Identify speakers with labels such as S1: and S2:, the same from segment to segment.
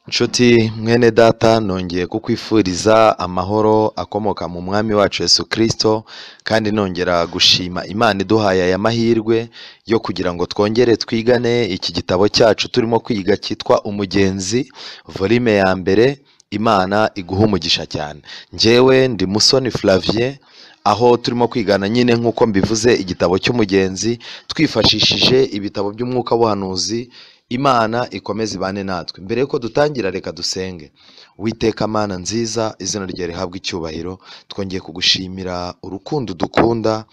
S1: Nshuti mwene data, nongeye kukwifuriza amahoro akomoka mu mwami wacu Yesu Kristo, kandi nongera gushima Imana iduhaye aya mahirwe yo kugira ngo twongere twigane iki gitabo cyacu turimo kwiga cyitwa Umugenzi, volume ya mbere. Imana iguha umugisha cyane. Njyewe ndi Musoni Flavien, aho turimo kwigana nyine nk'uko mbivuze igitabo cy'Umugenzi twifashishije ibitabo by'umwuka w'ubuhanuzi. Imana ikomeze ibane natwe. Mbere yuko dutangira reka dusenge. Uwiteka Mana nziza, izina ryawe rihabwe icyubahiro. Twongeye kugushimira urukundo dukunda,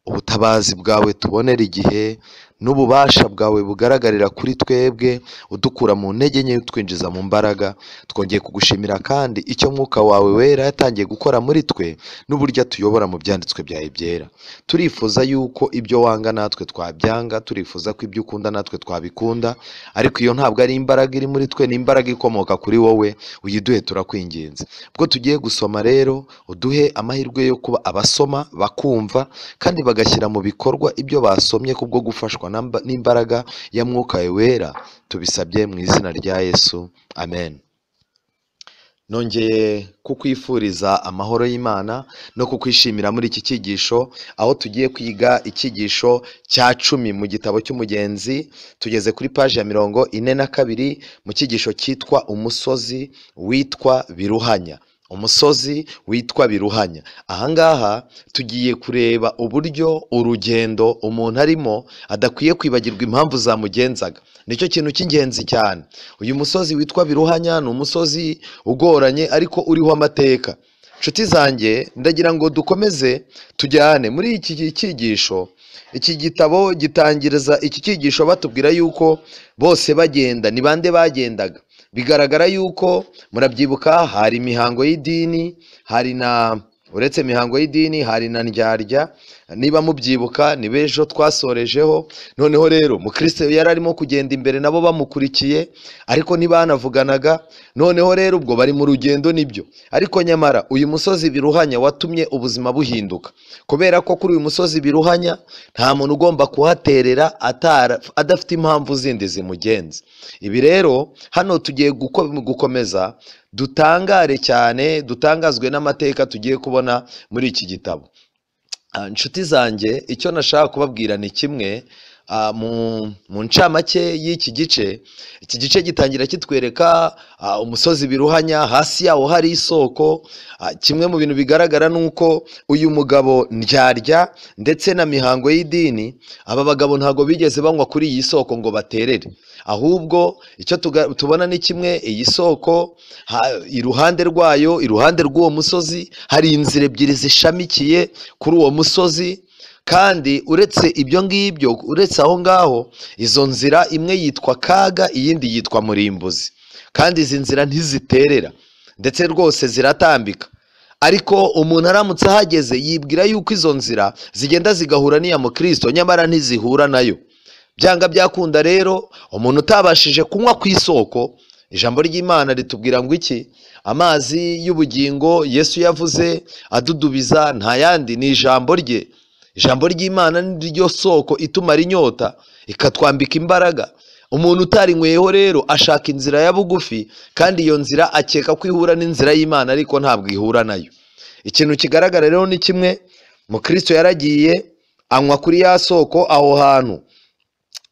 S1: ubutabazi bwawe tubonera igihe, n'ububasha bwawe bugaragarira kuri twebwe, udukura mu ntege nke utwinjiza mu mbaraga. Twongeye kugushimira kandi icyo mwuka wawe wera yatangiye gukora muri twe, n'uburyo atuyobora mu byanditswe byawe byera. Turifuza yuko ibyo wanga natwe twabyanga, turifuza ko ibyo ukunda natwe twabikunda, ariko iyo ntabwo ari imbaraga iri muri twe, ni imbaraga ikomoka kuri wowe, uyiduhe turakwinginze. Ubwo tugiye gusoma rero, uduhe amahirwe yo kuba abasoma bakumva kandi bagashyira mu bikorwa ibyo basomye kubwo gufashwa n'imbaraga ya mwuka wera. Tubisabye mu izina rya Yesu, amen. Nongeye kukwifuriza amahoro y'Imana no kukwishimira muri iki cyigisho, aho tugiye kwiga icyigisho cya 10 mu gitabo cy'Umugenzi. Tugeze kuri paji ya 42 mu cyigisho cyitwa Umusozi witwa Biruhanya. Umusozi witwa Biruhanya. Ahangaha tugiye kureba uburyo urugendo umuntu arimo adakwiye kwibagirwa impamvu zamugenzaga. Nicyo kintu cy'ingenzi cyane. Uyu musozi witwa Biruhanya ni umusozi ugoranye ariko uriho amateka. Nshuti zanjye, ndagira ngo dukomeze tujyane muri iki cyigisho. Iki gitabo gitangiriza iki cyigisho batubwira yuko bose bagenda. Ni bande bagendaga? Bigaragara yuko murabyibuka hari imihango y'idini, hari na uretse imihango y'idini hari na ndyarya, niba mubyibuka ni bejo twasorejeho. Noneho rero Mukristo yari arimo kugenda imbere nabo bamukurikiye, ariko ntibanavuganaga. Noneho rero ubwo bari mu rugendo nibyo, ariko nyamara uyu musozi Biruhanya watumye ubuzima buhinduka, kubera ko kuri uyu musozi Biruhanya nta muntu ugomba kuhaterera adafite impamvu zindi zimugenza. Ibi rero hano tugiye gukomeza dutangare cyane, dutangazwe n'amateka tugiye kubona muri iki gitabo. Nshuti zanjye, icyo nashaka kubabwira ni kimwe. Mu ncamake y'iki gice, iki gice gitangira kitwereka umusozi Biruhanya, hasi yawo hari isoko. Kimwe mu bintu bigaragara nuko uyu mugabo ndyarya ndetse na mihango y'idini, aba bagabo ntago bigeze banywa kuri iyi soko ngo baterere, ahubwo icyo tubona ni kimwe. Iyi soko iruhande rwayo, iruhande rw'uwo musozi hari inzira ebyiri zishamikiye kuri uwo musozi. Kandi uretse ibyo ngibyo, uretse aho ngaho, izo nzira imwe yitwa Kaga, iyindi yitwa Murimbuzi. Kandi izi nzira ntiziterera, ndetse rwose ziratambika. Ariko umuntu aramutse ahageze yibwira yuko izo nzira zigenda zigahura n'iya Mukristo, nyamara ntizihura nayo. Byanga byakunda rero umuntu utabashije kunywa ku isoko, ijambo ry'Imana ritubwira ngo iki? Amazi y'ubugingo Yesu yavuze adudubiza nta yandi, ni ijambo rye. Ijambo ry'Imana ni ryo soko itumara inyota, ikatwambika imbaraga. Umuntu utarinyweyeho rero ashaka inzira ya bugufi, kandi iyo nzira akeka ko ihura n'inzira y'Imana, ariko ntabwo ihura nayo. Ikintu kigaragara rero ni kimwe, Mukristo yaragiye anywa kuri ya soko. Aho hantu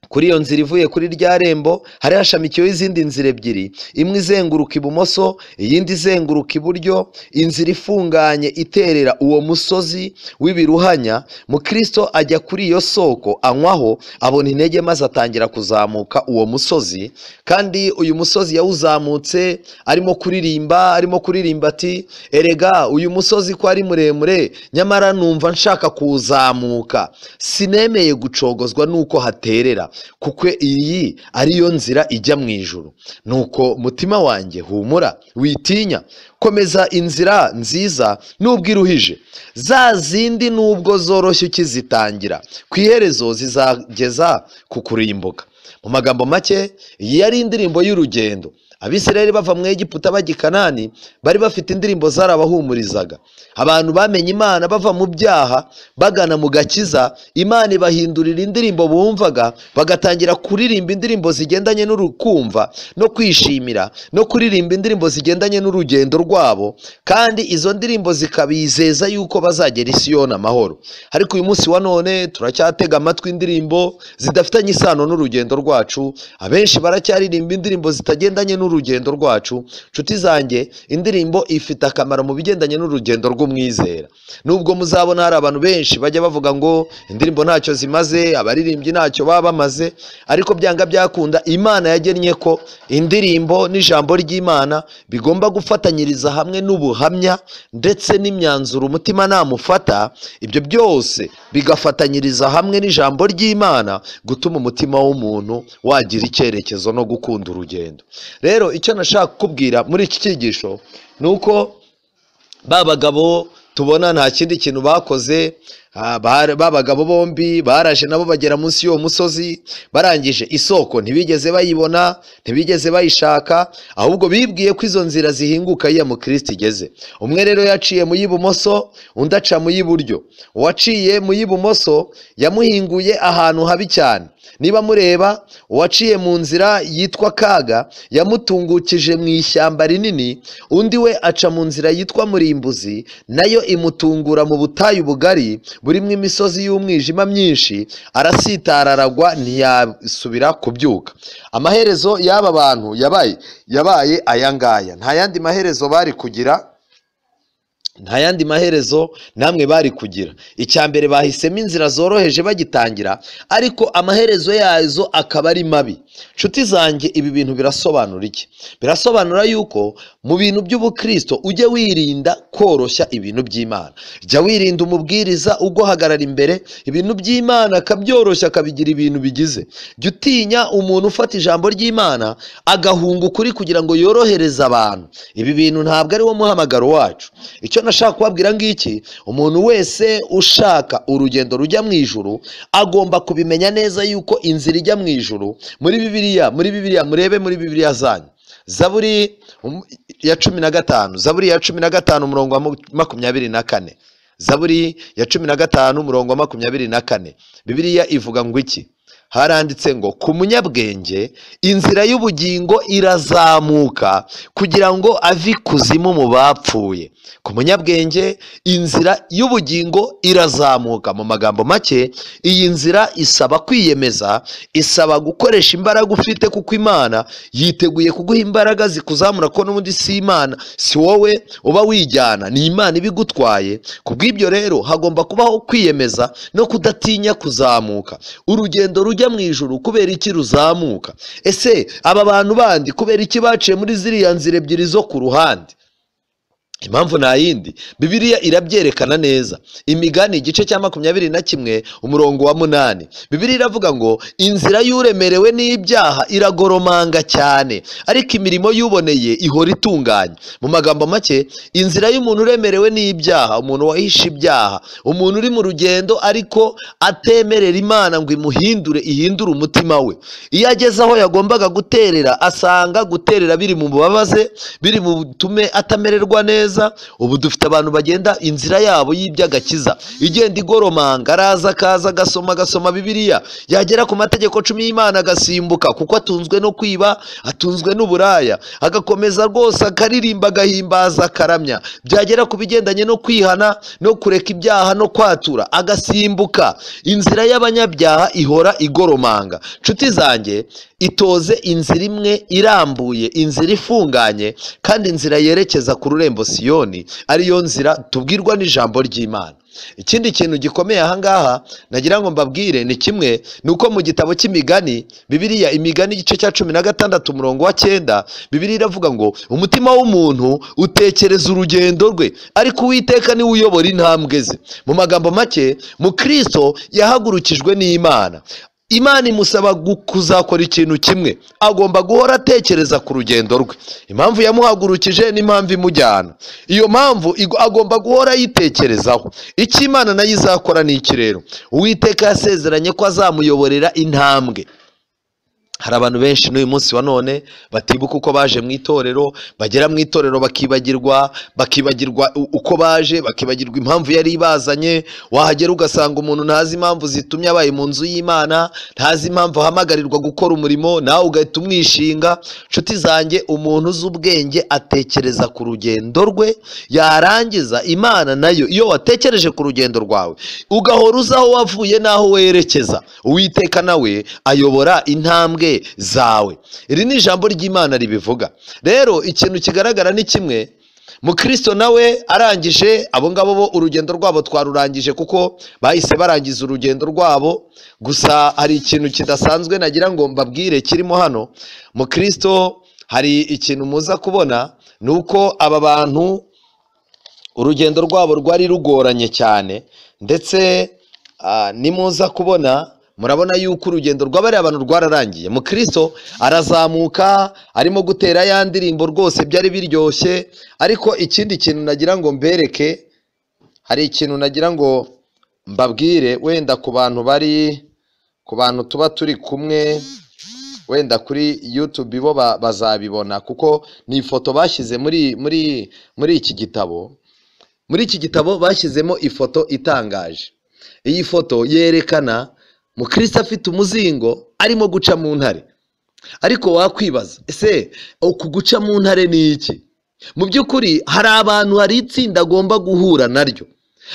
S1: kuri iyo nzira ivuye kuri rya rembo hari hashamikiyeho izindi nzira ebyiri, imwe izenguruka ibumoso, iyindi izenguruka iburyo, inzira ifunganye iterera uwo musozi w'Ibiruhanya. Mukristo ajya kuri iyo soko anywaho, abona intege maze atangira kuzamuka uwo musozi. Kandi uyu musozi yawuzamutse arimo kuririmba, ati erega uyu musozi ko ari muremure, nyamara numva nshaka kuwuzamuka, sinemeye gucogozwa nuko haterera, kuko iyi ariyo nzira ijya mu ijuru. Nuko mutima wanjye humura, witinya, komeza inzira nziza nubwo iruhije, za zindi nubwo zoroshye ukizitangira, ku iherezo zizageza ku kurimbuka. Mu magambo make, iyi yari indirimbo y'urugendo. Abisirayeli bava mu Egiputa bajya i Kanani bari bafite indirimbo zarabahumurizaga. Abantu bamenye Imana bava mu byaha bagana mu gakiza, Imana ibahindurira indirimbo bumvaga, bagatangira kuririmba indirimbo zigendanye n'urukumva no kwishimira no kuririmba indirimbo zigendanye n'urugendo rwabo, kandi izo ndirimbo zikabizeza yuko bazagera i Siyoni amahoro. Ariko uyu munsi wa none turacyatega amatwi indirimbo zidafitanye isano n'urugendo rwacu. Abenshi baracyaririmba indirimbo zitagendanye n'urugendo rwacu. Nshuti zanjye, indirimbo ifite akamaro mu bigendanye n'urugendo rw'umwizera. Nubwo muzabona hari abantu benshi bajya bavuga ngo indirimbo ntacyo zimaze, abaririmbyi ntacyo baba bamaze, ariko byanga byakunda Imana yagennye ko indirimbo n'ijambo ry'Imana bigomba gufatanyiriza hamwe n'ubuhamya ndetse n'imyanzuro umutimanama ufata. Ibyo byose bigafatanyiriza hamwe n'ijambo ry'Imana gutuma umutima w'umuntu wagira icyerekezo no gukunda urugendo. Rero icyo nashaka kukubwira muri iki cyigisho ni uko ba bagabo tubona nta kindi kintu bakoze. Ba bagabo bombi baraje nabo bagera munsi y'uwo musozi, barangije isoko ntibigeze bayibona, ntibigeze bayishaka, ahubwo bibwiye ko izo nzira zihinguka iyo mukristo igeze. Umwe rero yaciye mu y'ibumoso, undi aca mu y'iburyo. Uwaciye mu y'ibumoso yamuhinguye ahantu habi cyane. Niba mureba, uwaciye mu nzira yitwa Kaga yamutungukije mu ishyamba rinini, undi we aca mu nzira yitwa Murimbuzi, nayo imutungura mu butayu bugari burimo imisozi y'umwijima myinshi, arasitara aragwa ntiyasubira kubyuka. Amaherezo y'aba bantu yabaye aya ngaya. Nta yandi maherezo bari kugira, nta yandi maherezo namwe bari kugira. Icya mbere, bahisemo inzira zoroheje bagitangira, ariko amaherezo yazo akaba ari mabi. Nshuti zanjye, ibi bintu birasobanura iki? Birasobanura yuko mu bintu by'ubukristo ujye wirinda koroshya ibintu by'Imana. Jya wirinda umubwiriza uguhagarara imbere ibintu by'Imana akabyoroshya akabigira ibintu bigize. Jya utinya umuntu ufata ijambo ry'Imana agahunga ukuri kugira ngo yorohereze abantu. Ibi bintu ntabwo ari wo muhamagaro wacu. Icyo nashaka kubabwira ngiki, umuntu wese ushaka urugendo rujya mu ijuru agomba kubimenya neza yuko inzira ijya mu ijuru muri Bibiliya, murebe muri Bibiliya zanyu, Zaburi ya 15, Zaburi ya 15 umurongo wa 24, Zaburi ya 15 umurongo wa 24, Bibiliya ivuga ngo iki? Haranditse ngo ku munyabwenge inzira y'ubugingo irazamuka kugira ngo ave ikuzimu mu bapfuye. Ku munyabwenge inzira y'ubugingo irazamuka. Mu magambo make, iyi nzira isaba kwiyemeza, isaba gukoresha imbaraga ufite, kuko Imana yiteguye kuguha imbaraga zikuzamura, ko n'ubundi si Imana, si wowe uba wijyana, ni Imana ibigutwaye. Kubw'ibyo rero hagomba kubaho kwiyemeza no kudatinya kuzamuka. Urugendo rujya mu ijuru kubera iki ruzamuka? Ese aba bantu bandi kubera iki baciye muri ziriya nzira ebyiri zo ku ruhande? Impamvu nta yindi, Bibiliya irabyerekana neza. Imigani igice cya 21 umurongo wa 8, Bibiliya iravuga ngo inzira y'uremerewe n'ibyaha iragoromanga cyane, ariko imirimo y'uboneye ihora itunganye. Mu magambo make, inzira y'umuntu uremerewe n'ibyaha, umuntu wahishe ibyaha, umuntu uri mu rugendo ariko atemerera Imana ngo imuhindure, ihindure umutima we, iyo ageze aho yagombaga guterera asanga guterera biri mu mubabaze, biri butume atamererwa neza. Ubu dufite abantu bagenda inzira yabo y'iby'agakiza igenda igoromanga, araza akaza agasoma Bibiliya, yagera ku mategeko 10 y'Imana agasimbuka, kuko atunzwe no kwiba, atunzwe n'uburaya, agakomeza rwose akaririmba, agahimbaza, akaramya, byagera ku bigendanye no kwihana no kureka ibyaha no kwatura agasimbuka. Inzira y'abanyabyaha ihora igoromanga. Nshuti zanjye, itoze inzira imwe irambuye, inzira ifunganye, kandi inzira yerekeza ku rurembo Siyoni, ariyo nzira tubwirwa n'ijambo ry'Imana. Ikindi kintu gikomeye ahangaha nagira ngo mbabwire ni kimwe, nuko mu gitabo cy'imigani, Bibiliya imigani igice cya 16 umurongo wa 9, Bibiliya iravuga ngo umutima w'umuntu utekereza urugendo rwe, ariko Uwiteka niwe uyobora intambwe ze. Mu magambo make, Mukristo yahagurukijwe n'Imana. Imana imusaba kuzakora ikintu kimwe, agomba guhora atekereza ku rugendo rwe, impamvu yamuhagurukije n'impamvu imujyana. Iyo mpamvu agomba guhora yitekerezaho. Icyo Imana nayo izakora ni iki rero? Uwiteka yasezeranye ko azamuyoborera intambwe. Hari abantu benshi n'uyu munsi wa none batibuka uko baje mu itorero, bagera mu itorero bakibagirwa uko baje, bakibagirwa impamvu yari ibazanye. Wahagera ugasanga umuntu ntazi impamvu zitumye abaye mu nzu y'Imana, ntazi impamvu ahamagarirwa gukora umurimo, nawe ugahita umwishinga. Nshuti zanjye, umuntu uzi ubwenge atekereza ku rugendo rwe, yarangiza Imana nayo iyo watekereje ku rugendo rwawe ugahora uzi aho wavuye n'aho werekeza, Uwiteka nawe ayobora intambwe zawe. Iri ni ijambo ry'Imana ribivuga. Rero ikintu kigaragara ni kimwe, Mukristo nawe arangije, abo ngabo bo urugendo rwabo twarurangije kuko bahise barangiza urugendo rwabo. Gusa hari ikintu kidasanzwe nagira ngo mbabwire kirimo hano. Mukristo hari ikintu muza kubona, ni uko aba bantu urugendo rwabo rwari rugoranye cyane, ndetse nimuza kubona murabona yuko urugendo rw'abariya abantu rwararangiye. Mukristo arazamuka arimo gutera ya ndirimbo, rwose byari biryoshye. Ariko ikindi kintu nagira ngo mbereke, hari ikintu nagira ngo mbabwire, wenda ku bantu bari, ku bantu tuba turi kumwe wenda kuri YouTube bo bazabibona, kuko ni ifoto bashyize muri iki gitabo. Muri iki gitabo bashyizemo ifoto itangaje. Iyi foto yerekana Mukristo afite umuzingo arimo guca mu ntare. Ariko wakwibaza, ese uku guca mu ntare ni iki? Mu by'ukuri hari abantu, hari itsinda agomba guhura naryo.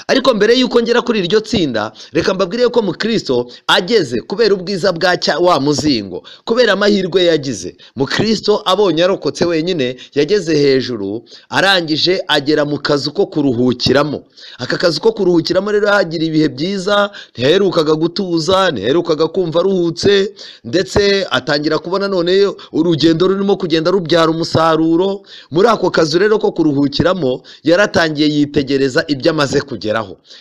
S1: Ariko mbere yuko ngera kuri iryo tsinda, reka mbabwire ko Mukristo ageze, kubera ubwiza bwa wa muzingo, kubera amahirwe yagize, Mukristo abonye arokotse wenyine, yageze hejuru, arangije agera mu kazu ko kuruhukiramo. Aka kazu ko kuruhukiramo rero hagira ibihe byiza, ntiherukaga gutuza, ntiherukaga kumva aruhutse, ndetse atangira kubona none urugendo rurimo kugenda rubyara umusaruro. Muri ako kazu rero ko kuruhukiramo yaratangiye yitegereza ibyo amaze kugeraho.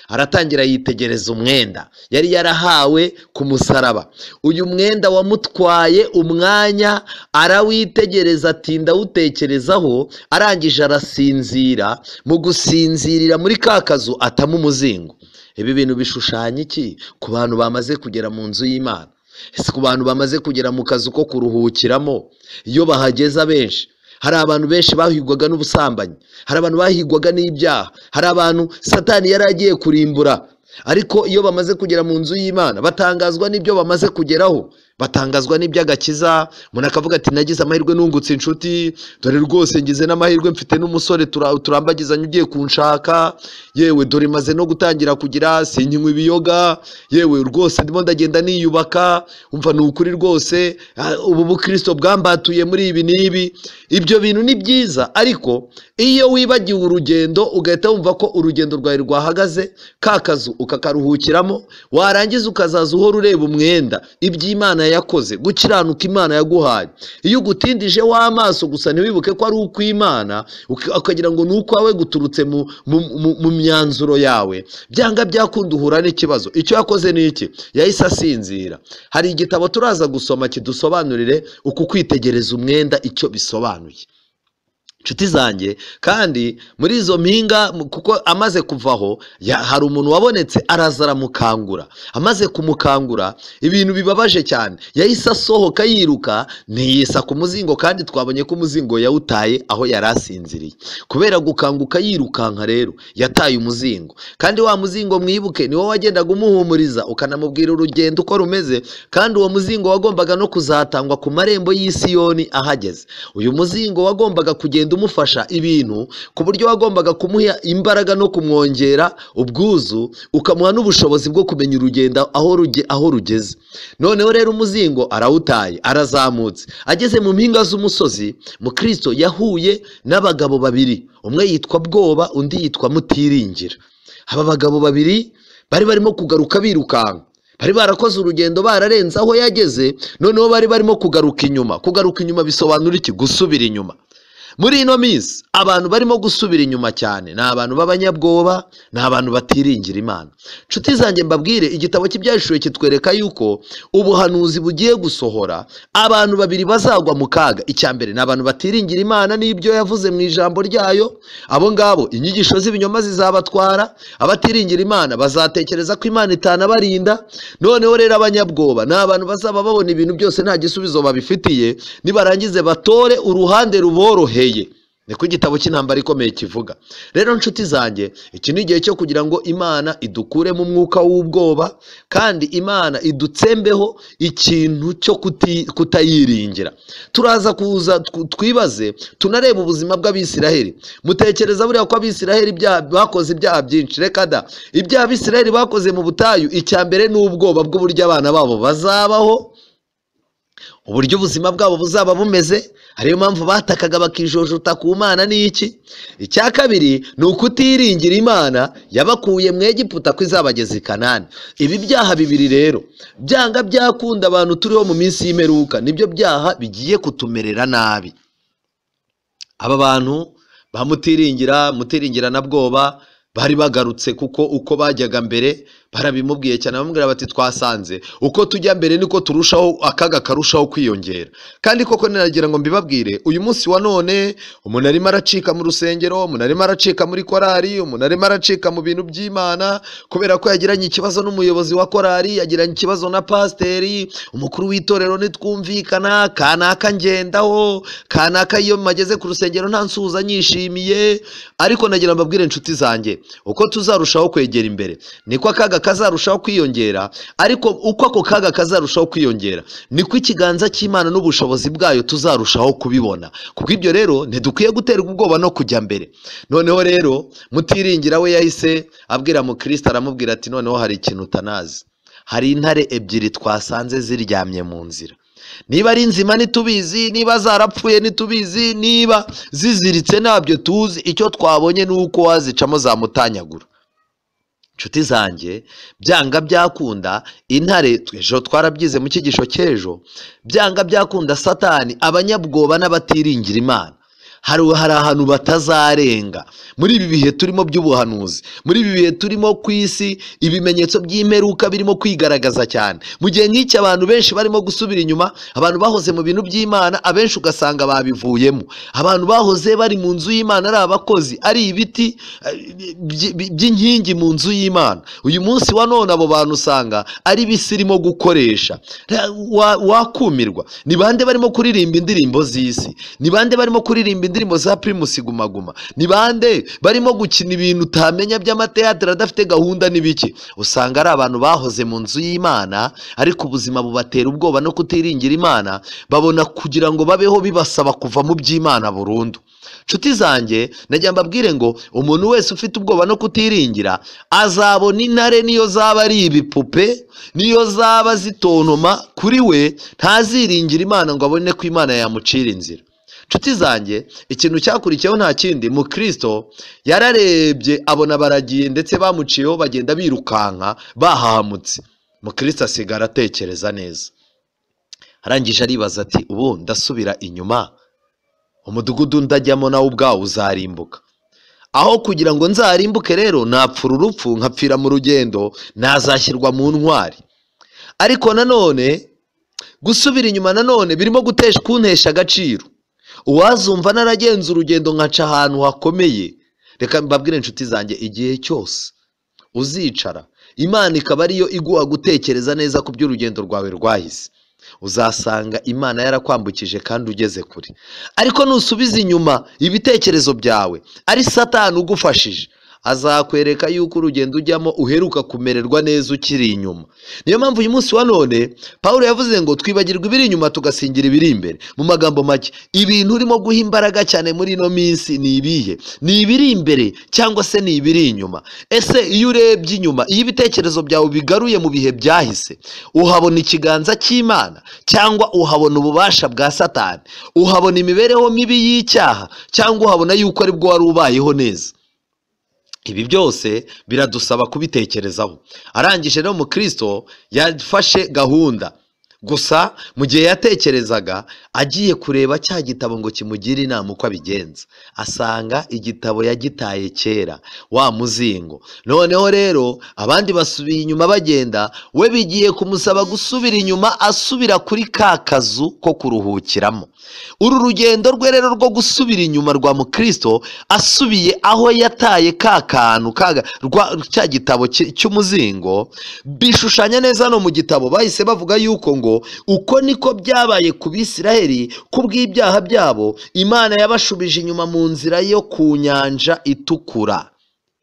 S1: Aratangira yitegereza umwenda yari yarahawe ku musaraba. Uyu mwenda wamutwaye umwanya, arawitegereza atinda awutekerezaho, arangije arasinzira. Mu gusinzirira muri ka kazu atama umuzingo. Ibi bintu bishushanya iki ku bantu bamaze kugera mu nzu y'Imana? Ese ku bantu bamaze kugera mu kazu ko kuruhukiramo, iyo bahageza benshi, hari abantu benshi bahigwaga n'ubusambanyi, hari abantu bahigwaga n'ibyaha, hari abantu Satani yari agiye kurimbura. Ariko iyo bamaze kugera mu nzu y'Imana batangazwa n'ibyo bamaze kugeraho, batangazwa n'iby'agakiza. Umuntu akavuga ati nagize amahirwe nungutse inshuti, dore rwose ngize n'amahirwe mfite n'umusore turambagizanye ugiye kunshaka, yewe dore maze no gutangira kugira, sinkinywa ibiyoga, yewe rwose ndimo ndagenda niyubaka, umva ni ukuri rwose ubu bukristo bwambatuye muri ibi n'ibi. Ibyo bintu ni byiza, ariko iyo wibagiwe urugendo ugahita wumva ko urugendo rwawe rwahagaze, ka kazu ukakaruhukiramo, warangiza ukazaza uhora ureba umwenda, iby'Imana yakoze, gukiranuka Imana yaguhaye. Iyo ugutindije w'amaso gusa ntiwibuke ko ari ukw'Imana, ukagira ngo ni ukwawe guturutse mu myanzuro yawe, byanga byakunda uhura n'ikibazo. Icyo yakoze ni iki? Yahise asinzira. Hari igitabo turaza gusoma kidusobanurire uku kwitegereza umwenda icyo bisobanuye. Nshuti zanjye, kandi muri izo mpinga, kuko amaze kuvaho hari umuntu wabonetse araza aramukangura. Amaze kumukangura, ibintu bibabaje cyane, yahise asohoka yiruka, ntiyisa ku muzingo, kandi twabonye ko umuzingo yawutaye aho yari asinziriye. Kubera gukanguka yirukanka rero yataye umuzingo, kandi wa muzingo mwibuke niwo wagendaga umuhumuriza ukanamubwira urugendo uko rumeze, kandi uwo muzingo wagombaga no kuzatangwa ku marembo y'Isiyoni ahageze. Uyu muzingo wagombaga kugenda umufasha ibintu ku buryo wagombaga kumuha imbaraga no kumwongera ubwuzu, ukamuha n'ubushobozi bwo kumenya urugendo aho rugeze. Noneho rero umuzingo arawutaye, arazamutse, ageze mu mpinga z'umusozi, Mukristo yahuye n'abagabo babiri, umwe yitwa Bwoba undi yitwa Mutiringira. Aba bagabo babiri bari barimo kugaruka birukanka, bari barakoze urugendo bararenze aho yageze, noneho bari barimo kugaruka inyuma. Kugaruka inyuma bisobanura iki? Gusubira inyuma. Muri ino minsi abantu barimo gusubira inyuma cyane ni abantu b'abanyabwoba, ni abantu batiringira Imana. Nshuti zanjye mbabwire, igitabo cy'Ibyahishuwe kitwereka yuko ubuhanuzi bugiye gusohora, abantu babiri bazagwa mu kaga. Icya mbere ni abantu batiringira Imana n'ibyo yavuze mu ijambo ryayo, abo ngabo inyigisho z'ibinyoma zizabatwara. Abatiringira Imana bazatekereza ko Imana itanabarinda. Noneho rero abanyabwoba ni abantu bazaba babona ibintu byose nta gisubizo babifitiye, nibarangize batore uruhande ruboroheye. Niko igitabo cy'intambara ikomeye kivuga. Rero nshuti zanjye, iki ni igihe cyo kugira ngo Imana idukure mu mwuka w'ubwoba, kandi Imana idutsembeho ikintu cyo kutayiringira. Turaza kuza twibaze, tunareba ubuzima bw'Abisiraheli. Mutekereza buriya ko Abisiraheli bakoze ibyaha byinshi? Reka da! Ibyaha Abisiraheli bakoze mu butayu, icya mbere ni ubwoba bw'uburyo abana babo bazabaho, uburyo ubuzima bwabo buzaba bumeze. Ariyo mpamvu batakaga bakijojuta ku Mana n'iki. Icya kabiri ni ukutiringira Imana yabakuye mu Egiputa ko izabageza i Kanani. Ibi byaha bibiri rero byanga byakunda abantu turiho mu minsi y'imperuka, nibyo byaha bigiye kutumerera nabi. Aba bantu bamutiringira, mutiringira na bwoba bari bagarutse, kuko uko bajyaga mbere barabimubwiye cyane, bamubwira bati twasanze uko tujya mbere niko turushaho, akaga karushaho kwiyongera. Kandi koko niragira ngo mbibabwire, uyu munsi wa none umuntu arimo aracika mu rusengero, umuntu arimo aracika muri korari, umuntu arimo aracika mu bintu by'Imana kubera ko yagiranye ikibazo n'umuyobozi wa korari, yagiranye ikibazo na pasiteri, umukuru w'itorero nitwumvikana, kanaka ngendaho, kanaka iyo mageze ku rusengero nta nsuhuza nyishimiye. Ariko nagira mbabwire inshuti zanjye, uko tuzarushaho kwegera imbere niko akaga kazarushaho kwiyongera. Ariko uko ako kaga kazarushaho kwiyongera niko ikiganza cy'Imana n'ubushobozi bwayo tuzarushaho kubibona. Kuko ibyo rero ntidukwiye guterwa ubwoba no kujya mbere. Noneho rero mutiringira we yahise abwira mukristo, aramubwira ati noneho hari ikintu utanazi, hari intare ebyiri twasanze ziryamye mu nzira. Niba ari nzima ntitubizi, niba zarapfuye ntitubizi, niba ziziritse ntabyo tuzi, icyo twabonye ni uko wazicamo zamutanyagura. Nshuti zanjye, byanga byakunda intare, ejo twarabyize mu cyigisho cy'ejo, byanga byakunda Satani, abanyabwoba n'abatiringira Imana hari ahantu batazarenga. Muri ibi bihe turimo by'ubuhanuzi, muri ibi bihe turimo ku isi, ibimenyetso by'imperuka birimo kwigaragaza cyane. Mu gihe nk'iki abantu benshi barimo gusubira inyuma, abantu bahoze mu bintu by'Imana abenshi ugasanga babivuyemo. Abantu bahoze bari mu nzu y'Imana ari abakozi, ari ibiti by'inkingi mu nzu y'Imana, uyu munsi wa none abo bantu usanga ari bisi irimo gukoresha. Wakumirwa, ni bande barimo kuririmba indirimbo z'isi? Ni bande barimo kuririmba indirimbo za Primus Guma Guma? Ni bande barimo gukina ibintu utamenya by'amateatire adafite gahunda n'ibiki? Usanga ari abantu bahoze mu nzu y'Imana, ariko ubuzima bubatera ubwoba no kutiringira Imana, babona kugira ngo babeho bibasaba kuva mu by'Imana burundu. Nshuti zanjye, najya mbabwire ngo umuntu wese ufite ubwoba no kutiringira azabona intare, niyo zaba ari ibipupe, niyo zaba zitontoma, kuri we ntaziringira Imana ngo abone ko Imana yamucira inzira. Nshuti zanjye, ikintu cyakurikiyeho nta kindi, mukristo yararebye abona baragiye, ndetse bamuciyeho bagenda birukanka bahahamutse. Mukristo asigara atekereza neza, arangije aribaza ati ubu ndasubira inyuma, umudugudu ndajyamo nawe ubwawo uzarimbuka. Aho kugira ngo nzarimbuke rero napfura urupfu nkapfira mu rugendo, nazashyirwa mu ntwari. Ariko nanone gusubira inyuma nanone birimo kuntesha agaciro. Uwazumva naragenza urugendo nkaca ahantu hakomeye. Reka mbabwire inshuti zanjye, igihe cyose uzicara Imana ikaba ariyo iguha gutekereza neza ku by'urugendo rwawe rwahise, uzasanga Imana yarakwambukije kandi ugeze kure. Ariko nusubiza inyuma ibitekerezo byawe, ari Satani ugufashije, azakwereka yuko urugendo ujyamo uheruka kumererwa neza ukiri inyuma. Niyo mpamvu uyu munsi wa none Paulo yavuze ngo twibagirwa ibiri inyuma tugasingira ibiri imbere. Mu magambo make, ibintu urimo guha imbaraga cyane muri ino minsi ni ibihe? Ni ibiri imbere cyangwa se ni ibiri inyuma? Ese iyo urebye inyuma, iyo ibitekerezo byawe bigaruye mu bihe byahise, uhabona ikiganza cy'Imana cyangwa uhabona ububasha bwa Satani? Uhabona imibereho mibi y'icyaha cyangwa uhabona yuko aribwo wari ubayeho neza? Ibi byose biradusaba kubitekerezaho. Arangije rero mukristo yafashe gahunda. Gusa mu gihe yatekerezaga agiye kureba cya gitabo ngo kimugire inama uko abigenza, asanga igitabo yagitaye kera, wa muzingo. Noneho rero abandi basubiye inyuma bagenda, we bigiye kumusaba gusubira inyuma, asubira kuri ka kazu ko kuruhukiramo. Uru rugendo rwe rero rwo gusubira inyuma rwa mukristo, asubiye aho yataye ka kantu cya gitabo cy'umuzingo, bishushanya neza no mu gitabo bahise bavuga yuko ngo uko niko byabaye ku Bisiraheli kubw'ibyaha byabo, Imana yabashubije inyuma mu nzira yo ku nyanja itukura.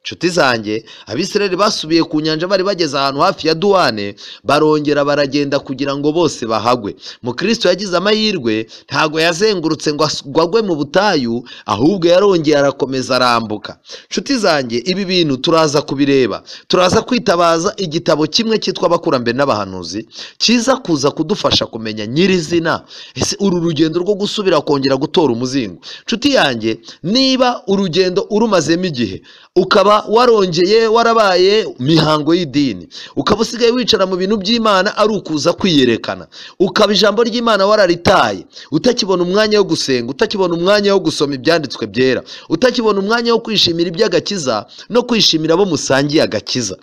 S1: Nshuti zanjye, Abisiraheli basubiye ku nyanja bari bageze ahantu hafi ya Duwane, barongera baragenda kugira ngo bose bahagwe. Mukristo yagize amahirwe, ntago yazengurutse ngo agwe mu butayu, ahubwo yarongeye arakomeza arambuka. Nshuti zanjye, ibi bintu turaza kubireba, turaza kwitabaza igitabo kimwe cyitwa Abakurambere n'Abahanuzi, kiza kuza kudufasha kumenya nyirizina ese uru rugendo rwo gusubira kongera gutora umuzingo. Nshuti yanjye, niba urugendo urumazemo igihe, ukaba warongeye warabaye mihango y'idini, ukaba usigaye wicara mu bintu by'Imana ari ukuza kwiyerekana, ukaba ijambo ry'Imana wararitaye, utakibona umwanya wo gusenga, utakibona umwanya wo gusoma ibyanditswe byera, utakibona umwanya wo kwishimira iby'agakiza no kwishimira abo musangiye agakiza,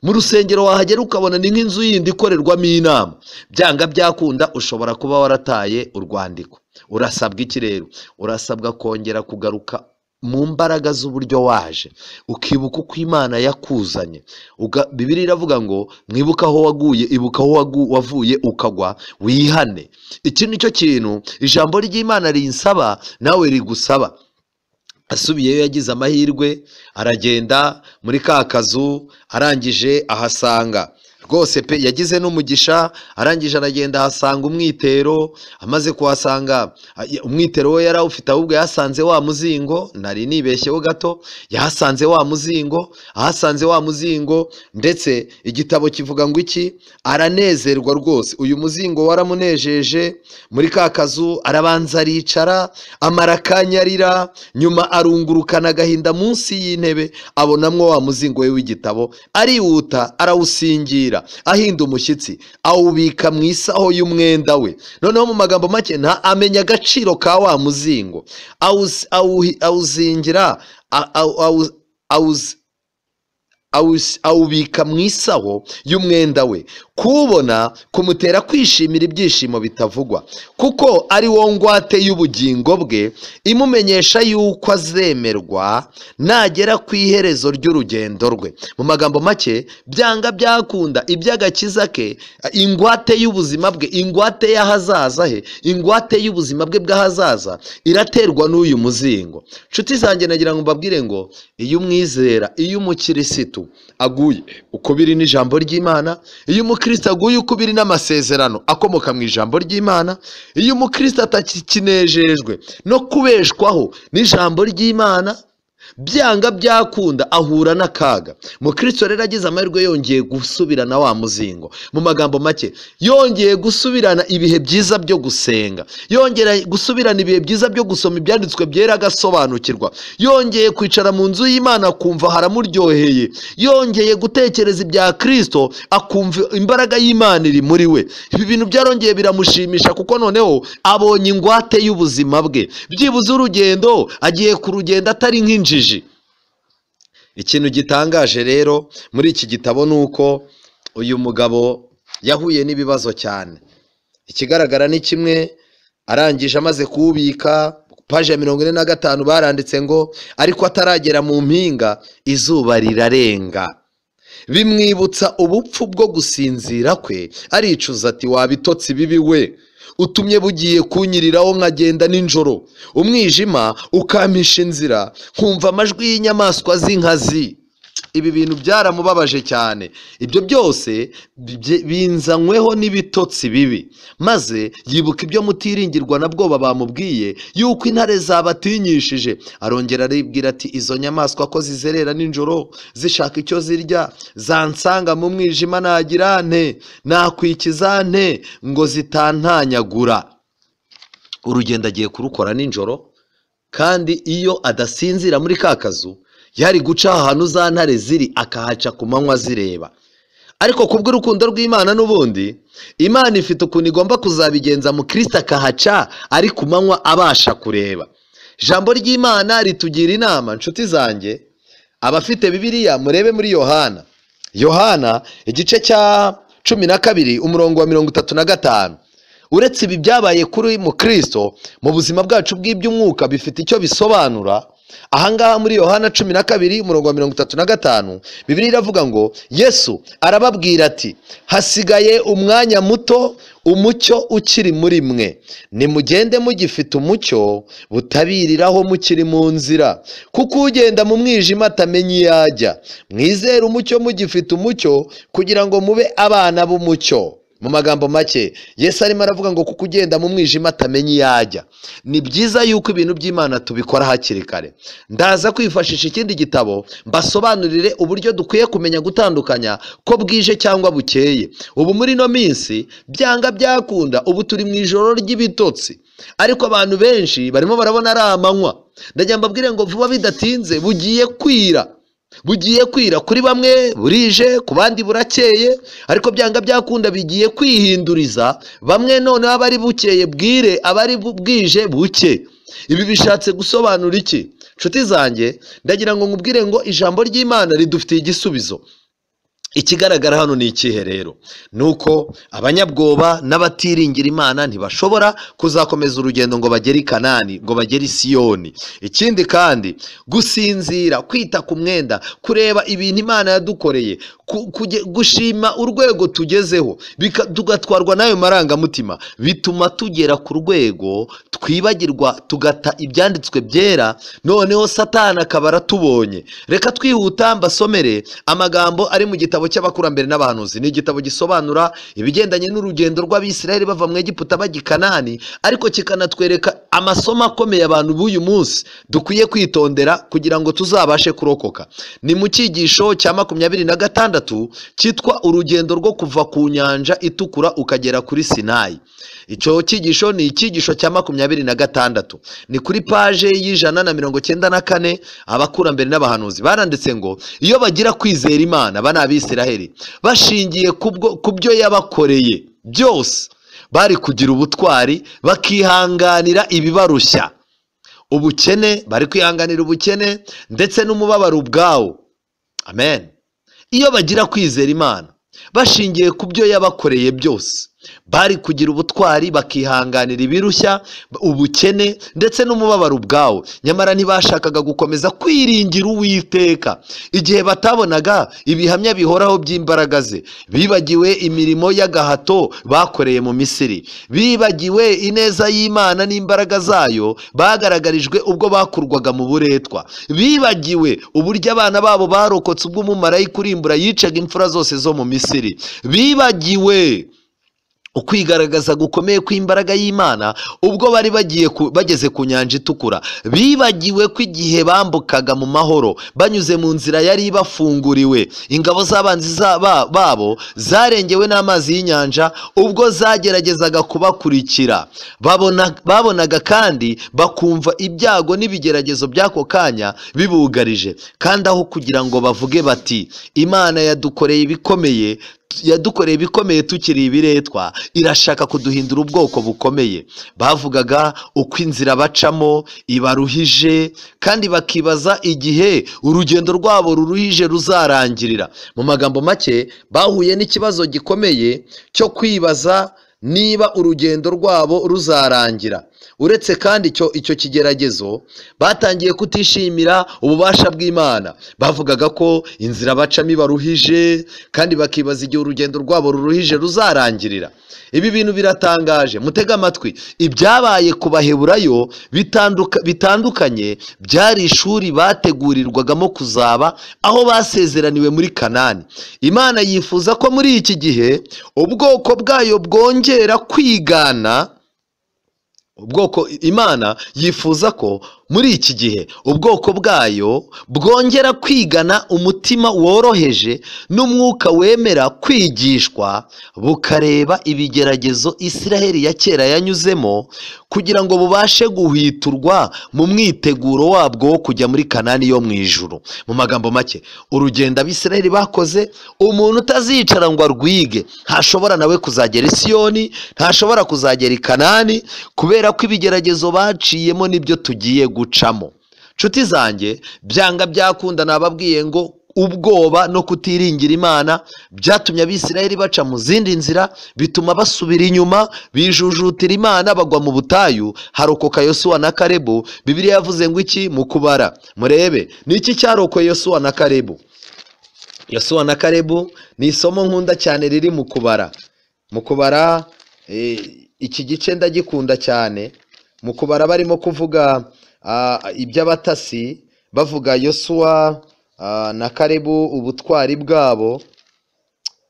S1: mu rusengero wahagera ukabona ni nk'inzu yindi ikorerwamo inama, byanga byakunda ushobora kuba warataye urwandiko. Urasabwa iki rero? Urasabwa kongera kugaruka mu mbaraga z'uburyo waje, ukibuka uko Imana yakuzanye. Bibiliya iravuga ngo mwibuka aho waguye, ibuka aho wavuye ukagwa, wihane. Iki nicyo kintu ijambo ry'Imana rinsaba nawe rigusaba. Asubiyeyo yagize amahirwe, aragenda muri ka kazu, arangije ahasanga rwose pe, yagize n'umugisha, arangije aragenda ahasanga umwitero. Amaze kuhasanga umwitero we yarawufite, ahubwo yasanze wa muzingo, nari nibeshyeho gato, yahasanze wa muzingo, ahasanze wa muzingo, ndetse igitabo kivuga ngo iki, aranezerwa rwose, uyu muzingo waramunejeje. Muri ka kazu arabanza aricara, amara akanyarira, nyuma arungurukana agahinda munsi y'intebe, abonamwo wa muzingo we w'igitabo, arihuta arawusingira, ahinda umushyitsi, awubika mu isaho y'umwenda we. Noneho mu magambo make, nta amenya agaciro ka wa muzingo, awuzingira, awubika mu isaho y'umwenda we. Kubona kumutera kwishimira ibyishimo bitavugwa, kuko ari wo ngwate y'ubugingo bwe, imumenyesha yuko azemerwa nagera ku iherezo ry'urugendo rwe. Mu magambo make, byanga byakunda iby'agakiza ke, ingwate y'ubuzima bwe, ingwate y'ahazaza he, ingwate y'ubuzima bwe bw'ahazaza iraterwa n'uyu muzingo. Nshuti zanjye, nagira ngo mbabwire ngo iyo umwizera, iyo umukirisitu aguye uko biri n'ijambo ry'Imana, iyo umukristo aguye uko biri n'amasezerano akomoka mu ijambo ry'Imana, iyo umukristo atakinejejwe no kubeshwaho n'ijambo ry'Imana, byanga byakunda ahura n'akaga. Mukristo rero agize amahirwe, yongeye gusubirana wa muzingo. Mu magambo make, yongeye gusubirana ibihe byiza byo gusenga, yongera gusubirana ibihe byiza byo gusoma ibyanditswe byera agasobanukirwa, yongeye kwicara mu nzu y'Imana akumva haramuryoheye, yongeye gutekereza ibya Kristo akumva imbaraga y'Imana iri muri we. Ibi bintu byarongeye biramushimisha, kuko noneho abonye ingwate y'ubuzima bwe. Byibuze urugendo agiye kurugenda atari nk'injiji. Ikintu gitangaje rero muri iki gitabo ni uko uyu mugabo yahuye n'ibibazo cyane. Ikigaragara ni kimwe, arangije amaze kuwubika, paje ya 45 baranditse ngo ariko ataragera mu mpinga izuba rirarenga, bimwibutsa ubupfu bwo gusinzira kwe, aricuza ati wabitotsi bibi we, utumye bugiye kunyiriraho nkagenda nijoro, umwijima ukampisha inzira, nkumva amajwi y'inyamaswa z'inkazi. Ibi bintu byaramubabaje cyane. Ibyo byose binzanyweho n'ibitotsi bibi, maze yibuka ibyo mutiringirwa na bwoba bamubwiye yuko intare zabatinyishije. Arongera aribwira ati izo nyamaswa ko zizerera nijoro zishaka icyo zirya, zansanga mu mwijima nagira nte, nakwikiza nte ngo zitantanyagura. Urugendo agiye kurukora nijoro, kandi iyo adasinzira muri ka kazu yari guca ahantu za ntare ziri akahaca ku manywa zireba. Ariko kubw'urukundo rw'Imana n'ubundi Imana ifite ukuntu igomba kuzabigenza mukristo akahaca ari ku manywa abasha kureba. Ijambo ry'Imana ritugira inama, nshuti zanjye, abafite Bibiliya murebe muri Yohana. Yohana igice cya 12 umurongo wa 35. Uretse ibi byabaye kuri mukristo mu buzima bwacu bw'iby'umwuka bifite icyo bisobanura. Ahangaha muri Yohana 12 umurongo wa 35 Bibiliya iravuga ngo Yesu arababwira ati hasigaye umwanya muto umucyo ukiri muri mwe, nimugende mugifite umucyo butabiriraho mukiri mu nzira, kuko ugenda mu mwijima atamenya iyo ajya. Mwizere umucyo mugifite umucyo kugira ngo mube abana b'umucyo. Mu magambo make Yesu arimo aravuga ngo kuko ugenda mu mwijima atamenya iyo ajya. Ni byiza yuko ibintu by'Imana tubikora hakiri kare. Ndaza kwifashisha ikindi gitabo mbasobanurire uburyo dukwiye kumenya gutandukanya ko bwije cyangwa bukeye. Ubu muri ino minsi byanga byakunda, ubu turi mu ijoro ry'ibitotsi, ariko abantu benshi barimo barabona ari amanywa. Ndagira mbabwire ngo vuba bidatinze bugiye kwira. Bugiye kwira kuri bamwe burije, ku bandi burakeye, ariko byanga byakunda bigiye kwihinduriza. Bamwe noneho abari bukeye bwire, abari bwije buke. Ibi bishatse gusobanura iki? Nshuti zanjye, ndagira ngo nkubwire ngo ijambo ry'Imana ridufitiye igisubizo. Ikigaragara hano ni ikihe rero? Nuko abanyabwoba n'abatiringira Imana ntibashobora kuzakomeza urugendo ngo bagere i Kanani, ngo bagere i Siyoni. Ikindi kandi, gusinzira, kwita ku mwenda, kureba ibintu Imana yadukoreye, gushima urwego tugezeho, tugatwarwa n'ayo marangamutima, bituma tugera ku rwego twibagirwa tugata ibyanditswe byera, noneho Satani akaba aratubonye. Reka twihuta mbasomere amagambo ari mu gitabo cy'abakurambere n'abahanuzi. Ni igitabo gisobanura ibigendanye n'urugendo rw'Abisirayeli bava mu Egiputa bajya i Kanani, ariko kikanatwereka amasomo akomeye abantu b'uyu munsi dukwiye kwitondera kugira ngo tuzabashe kurokoka. Ni mu cyigisho cya 26 cyitwa urugendo rwo kuva ku nyanja itukura ukagera kuri Sinayi. Icyo cyigisho ni icyigisho cya 26, ni kuri paje y'194. Abakurambere n'abahanuzi baranditse ngo iyo bagira kwizera Imana bana Abisiraheli bashingiye ku byo yabakoreye byose, bari kugira ubutwari bakihanganira ibibarushya, ubukene, bari kwihanganira ubukene ndetse n'umubabaro ubwawo. Amen. Iyo bagira kwizera Imana bashingiye ku byo yabakoreye byose, bari kugira ubutwari bakihanganira ibirushya, ubukene ndetse n'umubabaro ubwawo. Nyamara ntibashakaga gukomeza kwiringira Uwiteka igihe batabonaga ibihamya bihoraho by'imbaraga ze. Bibagiwe imirimo y'agahato bakoreye mu Misiri, bibagiwe ineza y'Imana n'imbaraga zayo bagaragarijwe ubwo bakurwaga mu buretwa, bibagiwe uburyo abana babo barokotse ubwo umumarayika urimbura yicaga imfura zose zo mu Misiri, bibagiwe ukwigaragaza gukomeye kw'imbaraga y'Imana ubwo bari bagiye bageze ku nyanja itukura, bibagiwe ko igihe bambukaga mu mahoro banyuze mu nzira yari ibafunguriwe, ingabo z'abanzi babo zarengewe n'amazi y'inyanja ubwo zageragezaga kubakurikira. Babonaga kandi bakumva ibyago n'ibigeragezo by'ako kanya bibugarije, kandi aho kugira ngo bavuge bati Imana yadukoreye ibikomeye, yadukoreye ibikomeye tukiri ibiretwa, irashaka kuduhindura ubwoko bukomeye, bavugaga uko inzira bacamo ibaruhije, kandi bakibaza igihe urugendo rwabo ruruhije ruzarangirira. Mu magambo make, bahuye n'ikibazo gikomeye cyo kwibaza niba urugendo rwabo ruzarangira. Uretse kandi icyo kigeragezo, batangiye kutishimira ububasha bw'Imana. Bavugaga ko inzira bacamo ibaruhije, kandi bakibaza igihe urugendo rwabo ruruhije ruzarangirira. Ibi bintu biratangaje, mutega amatwi. Ibyabaye ku Baheburayo bitandukanye byari ishuri bategurirwagamo kuzaba aho basezeraniwe muri Kanani. Imana yifuza ko muri iki gihe ubwoko bwayo bwongera kwigana Ubwoko Imana yifuza ko muri iki gihe ubwoko bwayo bwongera kwigana umutima woroheje n'umwuka wemera kwigishwa, bukareba ibigeragezo Isiraheli ya kera yanyuzemo kugira ngo bubashe guhwiturwa mu mwiteguro wabwo wo kujya muri Kanani yo mu ijuru. Mu magambo make, urugendo Abisiraheli bakoze, umuntu utazicara ngo arwige ntashobora nawe kuzagera i Siyoni, ntashobora kuzagera i Kanani, kubera ko ibigeragezo baciyemo nibyo tugiye gucamo. Nshuti zanjye, byanga byakunda nababwiye ngo ubwoba no kutiringira Imana byatumye Abisirayeli baca mu zindi nzira, bituma basubira inyuma, bijujutira Imana, bagwa mu butayu. Harokoka Yosuwa na Kalebu. Bibiliya yavuze ngo iki mu kubara? Murebe ni iki cyarokoye Yosuwa na Kalebu. Yosuwa na Kalebu ni isomo nkunda cyane riri mu kubara. Mu kubara iki gice ndagikunda cyane. Mu kubara barimo kuvuga iby'abatasi, bavuga Yosuwa na Kalebu ubutwari bwabo.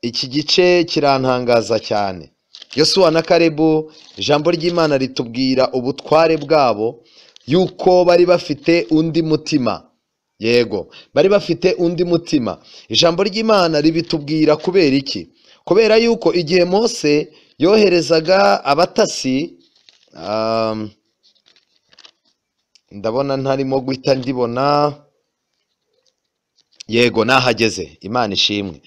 S1: Iki gice kirantangaza cyane. Yosuwa na Kalebu, ijambo ry'Imana ritubwira ubutware bwabo, yuko bari bafite undi mutima. Yego, bari bafite undi mutima. Ijambo ry'Imana ribitubwira kubera iki? Kubera yuko igihe Mose yoherezaga abatasi, ndabona ntarimo guhita ndibona. Yego, nahageze, Imana ishimwe.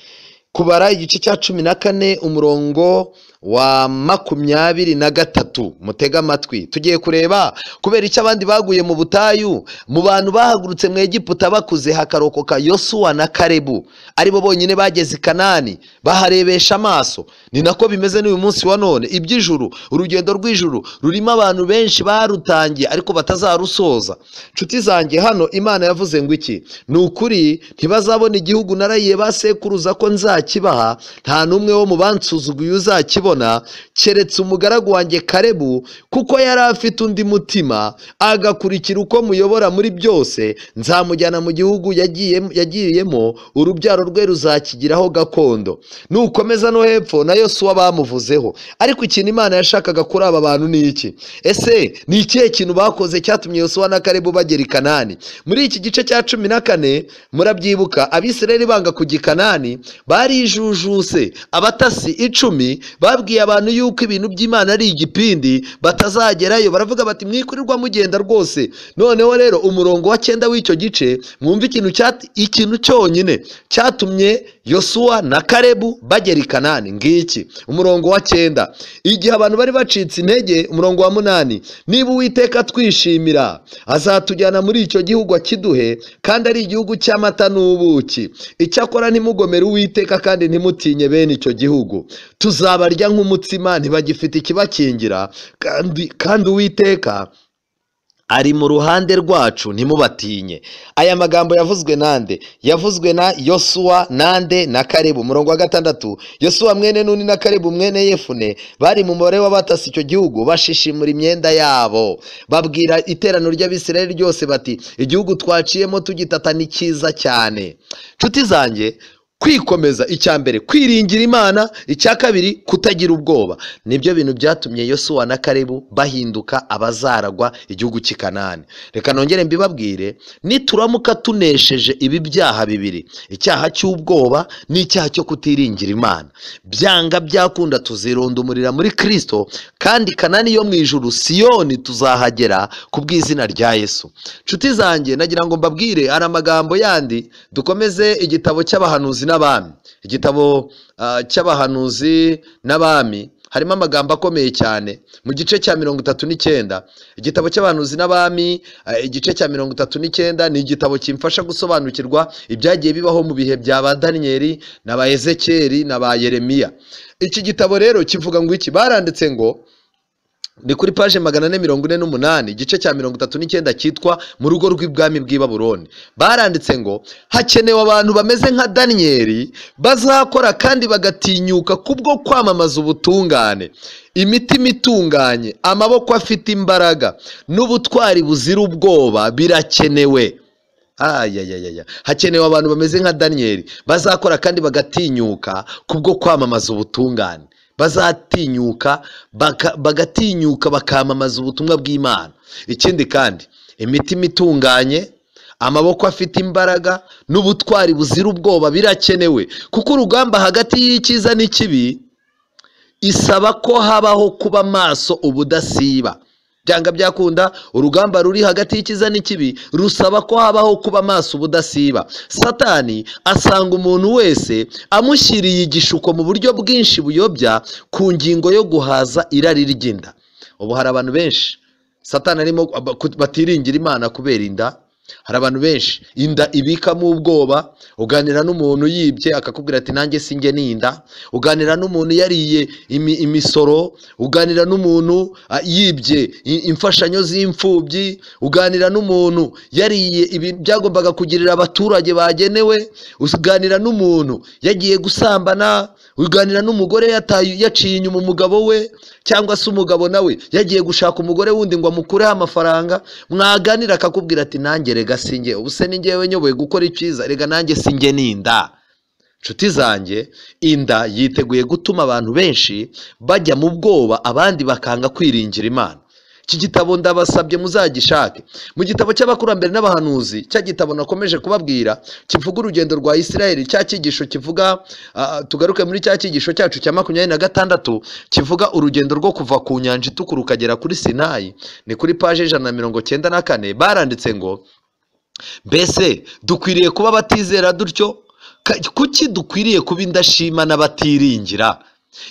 S1: Kubara igice cya 14 umurongo wa 23, mutega amatwi. Tugiye kureba kubera icyo abandi baguye mu butayu. Mu bantu bahagurutse mu Egiputa bakuze hakarokoka Yosuwa na Kalebu, aribo bonyine bageze i Kanani baharebesha amaso. Ni nako bimeze n'uyu munsi wa none. Iby'ijuru, urugendo rw'ijuru rurimo abantu benshi barutangiye ariko batazarusoza. Nshuti zanjye, hano Imana yavuze ngo iki? Ni ukuri ntibazabona igihugu narayiye basekuruza ko nzakibaha, nta n'umwe wo mu bansuzuguye uzakibona, keretse umugaragu wanjye Kalebu, kuko yari afite undi mutima agakurikira uko muyobora muri byose. Nzamujyana mu gihugu yagiyemo, urubyaro rwe ruzakigiraho gakondo. Nukomeza no hepfo na Yosuwa bamuvuzeho. Ariko ikintu Imana yashakaga kuri aba bantu ni iki? Ese ni ikihe kintu bakoze cyatumye Yosuwa na Kalebu bagera i Kanani? Muri iki gice cya 14 murabyibuka, Abisirayeli banga kujya i Kanani, barijujuse. Abatasi 10 babwiye abantu yuko ibintu by'Imana ari igipindi, batazagerayo. Baravuga bati mwikurirwa mugenda rwose. Noneho rero umurongo wa 9 w'icyo gice, mwumva ikintu cyonyine cyatumye Yosuwa na Kalebu bagera i Kanani ngiki. Umurongo wa 9, igihe abantu bari bacitse intege. Umurongo wa 8, niba Uwiteka twishimira azatujyana muri icyo gihugu akiduhe, kandi ari igihugu cy'amata n'ubuki. Icyakora ntimugomere Uwiteka kandi ntimutinye bene icyo gihugu, tuzabarya nk'umutsima ntibagifite ikibakingira, kandi Uwiteka ari mu ruhande rwacu ntimubatinye. Aya magambo yavuzwe nande? Yavuzwe na Yosuwa nande na Kalebu. Umurongo wa 6, Yosuwa mwene Nuni na Kalebu mwene Yefune bari mu mubare w'abatasi icyo gihugu, bashishimura imyenda yabo, babwira iteraniro ry'Abisirayeli ryose bati igihugu twaciyemo tugitata ni cyiza cyane. Nshuti zanjye, kwikomeza, icya mbere kwiringira Imana, icya kabiri kutagira ubwoba, nibyo bintu byatumye Yosuwa na Kalebu bahinduka abazaragwa igihugu cy'i Kanani. Reka nongere mbibabwire, nituramuka tunesheje ibi byaha bibiri, icyaha cy'ubwoba n'icyaha cyo kutiringira Imana, byanga byakunda tuzirundumurira muri Kristo, kandi Kanani yo mu ijuru, Siyoni, tuzahagera ku bw'izina rya Yesu. Nshuti zanjye, nagira ngo mbabwire ari amagambo yandi. Dukomeze igitabo cy'abahanuzi n'abami. Igitabo cy'abahanuzi n'abami harimo amagambo akomeye cyane. Mu gice cya 39, igitabo cy'abahanuzi n'abami, igice cya 39 ni igitabo kimfasha gusobanukirwa ibyagiye bibaho mu bihe bya ba Daniyeli na ba Ezekiyeli na ba Yeremiya. Iki gitabo rero kivuga ngo iki? Baranditse ngo ni kuri paje 448, igice cya 39 cyitwa mu rugo rw'ibwami bw'i Babuloni. Baranditse ngo hakenewe abantu bameze nka Daniyeli, bazakora kandi bagatinyuka kubwo kwamamaza ubutungane, imitima itunganye, amaboko afite imbaraga n'ubutwari buzira ubwoba birakenewe. Hakenewe abantu bameze nka Daniyeli, bazakora kandi bagatinyuka kubwo kwamamaza ubutungane. Bazatinyuka bagatinyuka bakamamaza ubutumwa bw'Imana. Ikindi kandi imitima itunganye, amaboko afite imbaraga n'ubutwari buzira ubwoba birakenewe, kuko urugamba hagati y'icyiza n'ikibi isaba ko habaho kuba maso ubudasiba. Byanga byakunda urugamba ruri hagati y'icyiza n'ikibi rusaba ko habaho kuba maso ubudasiba. Satani asanga umuntu wese amushyiriye igishuko mu buryo bwinshi buyobya ku ngingo yo guhaza irari ry'inda. Ubu hari abantu benshi Satani arimo batiringira Imana kubera inda. Hari abantu benshi inda ibikamo ubwoba. Uganira n'umuntu yibye akakubwira ati nanjye sinjye n'inda. Uganira n'umuntu yariye imisoro. Uganira n'umuntu yibye imfashanyo z'imfubyi. Uganira n'umuntu yariye byagombaga kugirira abaturage bagenewe. Uganira n'umuntu yagiye gusambana. Uganira n'umugore yaciye inyuma umugabo we, cyangwa se umugabo nawe yagiye gushaka umugore wundi ngo amukureho amafaranga. Mwaganira akakubwira ati nanjye rega sinjye, ubu se ni njyewe nyoboye gukora icyiza, rega nanjye sinjye n'inda. Nshuti zanjye, inda yiteguye gutuma abantu benshi bajya mu bwoba, abandi bakanga kwiringira Imana. Iki gitabo ndabasabye muzagishake. Mu gitabo cy'abakurambere n'abahanuzi, cya gitabo nakomeje kubabwira kivuga urugendo rwa Isirayeli, cya cyigisho kivuga, tugaruke muri cya cyigisho cyacu cya 26 kivuga urugendo rwo kuva ku nyanja itukura ukagera kuri Sinayi, ni kuri paje 194. Baranditse ngo mbese dukwiriye kuba batizera dutyo? Kuki dukwiriye kuba indashima n'abatiringira?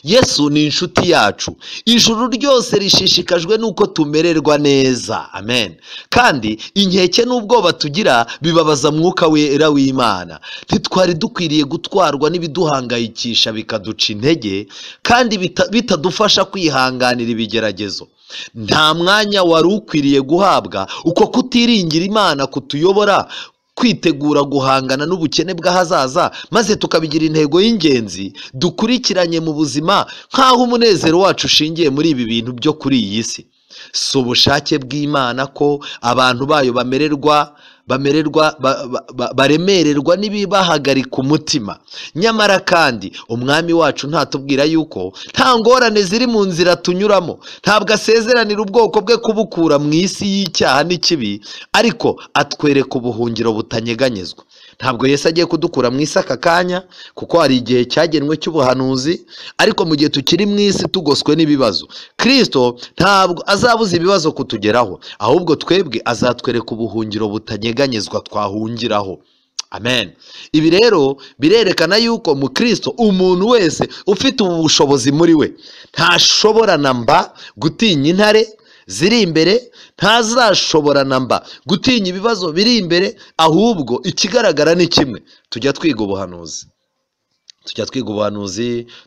S1: Yesu ni inshuti yacu. Ijuru ryose rishishikajwe nuko tumererwa neza. Amen. Kandi inkeke n'ubwoba tugira bibabaza mwuka wera w'Imana. Ntitwari dukwiriye gutwarwa n'ibiduhangayikisha bikaduca intege, kandi bitadufasha kwihanganira ibigeragezo. Nta mwanya wari ukwiriye guhabwa uko kutiringira Imana kutuyobora kwitegura guhangana n'ubukene bw'ahazaza, maze tukabigira intego y'ingenzi dukurikiranye mu buzima, nk'aho umunezero wacu ushingiye muri ibi bintu byo kuri iyi si. Si ubushake bw'Imana ko abantu bayo baremererwa n'ibibahagarika umutima. Nyamara kandi umwami wacu ntatubwira yuko nta ngorane ziri mu nzira tunyuramo. Ntabwo asezeranira ubwoko bwe kubukura mu isi y'icyaha n'ikibi, ariko atwereka ubuhungiro butanyeganyezwa. Ntabwo Yesu agiye kudukura mu isi aka kanya, kuko hari igihe cyagenwe cy'ubuhanuzi, ariko mu gihe tukiri mu isi tugoswe n'ibibazo, Kristo ntabwo azabuza ibibazo kutugeraho, ahubwo twebwe azatwereka ubuhungiro butanyeganyezwa twahungiraho. Amen. Ibi rero birerekana yuko mu Kristo umuntu wese ufite ubu bushobozi muri we ntashobora namba gutinya intare ziri imbere, ntazashobora namba gutinya ibibazo biri imbere, ahubwo ikigaragara ni kimwe. Tujya twiga ubuhanuzi,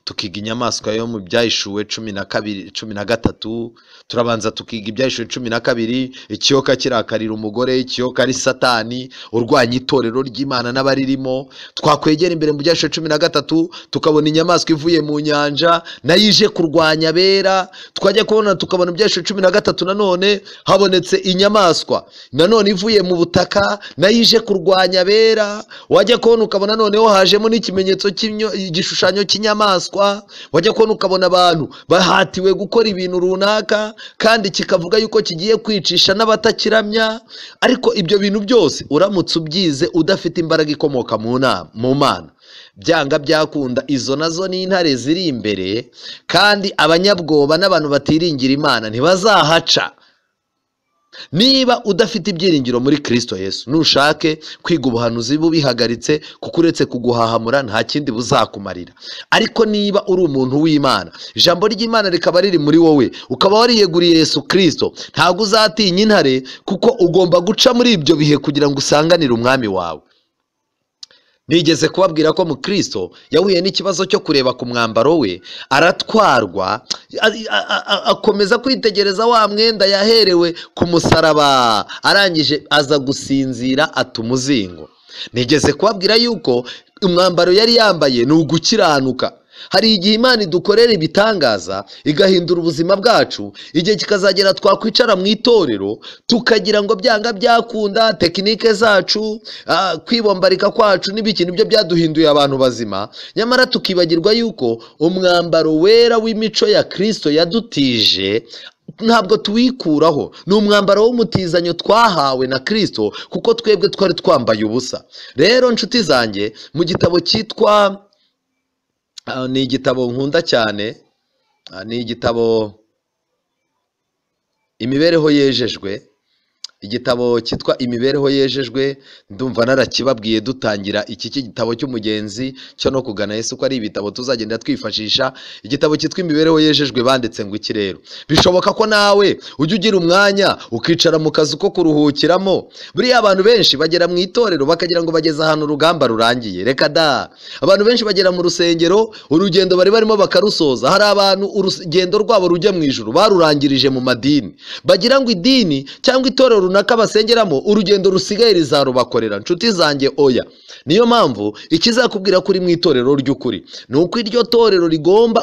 S1: tukiga inyamaswa yo mu byahishuwe 12, 13. Turabanza tukiga ibyahishuwe 12, ikiyoka kirakarira umugore, ikiyoka ari Satani urwanya itorero ry'Imana n'abaririmo. Twakwegera imbere mu byahishuwe 13 tukabona inyamaswa ivuye mu nyanja nayo ije kurwanya abera. Twajya kubona tukabona ibyahishuwe 13 nanone habonetse inyamaswa nanone ivuye mu butaka nayo ije kurwanya abera. Wajya kubona ukabona noneho hajemo n'ikimenyetso igishushanyo cy'inyamaswa. Wajya kubona ukabona abantu bahatiwe gukora ibintu runaka, kandi kikavuga yuko kigiye kwicisha n'abatakiramya. Ariko ibyo bintu byose uramutse ubyize udafite imbaraga ikomoka mu Mana, byanga byakunda izo nazo ni intare ziri imbere, kandi abanyabwoba n'abantu batiringira Imana ntibazahaca. Niba udafite ibyiringiro muri Kristo Yesu, nushake kwiga ubuhanuzi bubihagaritse, kuko uretse kuguhahamura nta kindi buzakumarira. Ariko niba uri umuntu w'Imana, ijambo ry'Imana rikaba riri muri wowe, ukaba wariyeguriye Yesu Kristo, ntabwo uzatinya intare, kuko ugomba guca muri ibyo bihe kugira ngo usanganire umwami wawe. Nigeze kubabwira ko mu Kristo yahuye n'ikibazo cyo kureba ku mwambaro we, aratwarwa, akomeza kwitegereza wa mwenda yaherewe ku musaraba, arangije aza gusinzira atumuzingo. Nigeze kubabwira yuko umwambaro yari yambaye ni ugukiranuka. Hari igihe Imana idukorera ibitangaza igahindura ubuzima bwacu, igihe kikazagera twakwicara mu itorero tukagira ngo byanga byakunda tekinike zacu, kwibombarika kwacu n'ibiki nibyo byaduhinduye abantu bazima, nyamara tukibagirwa yuko umwambaro wera w'imico ya Kristo yadutije ntabwo tuwikuraho. Ni umwambaro w'umutizanyo twahawe na Kristo kuko twebwe twari twambaye ubusa. Rero nshuti zanjye, mu gitabo cyitwa, ni igitabo nkunda cyane, ni igitabo Imibereho Yejejwe, igitabo cyitwa Imibereho Yejejwe, ndumva narakibabwiye dutangira iki gitabo cy'umugenzi cyo no kugana Yesu, ko ari ibitabo tuzagenda twifashisha. Igitabo cyitwa Imibereho Yejejwe banditse ngo iki rero: bishoboka ko nawe ujya ugira umwanya ukicara mu kazu ko kuruhukiramo. Buriya abantu benshi bagera mu itorero bakagira ngo bageze ahantu urugamba rurangiye. Reka da! Abantu benshi bagera mu rusengero urugendo bari barimo bakarusoza. Hari abantu urugendo rwabo rujya mu ijuru barurangirije mu madini, bagira ngo idini cyangwa itorero runaka basengeramo urugendo rusigaye rizarubakorera. Nshuti zanjye, oya. Niyo mpamvu ikizakubwira kuri mu itorero ry'ukuri ni uko iryo torero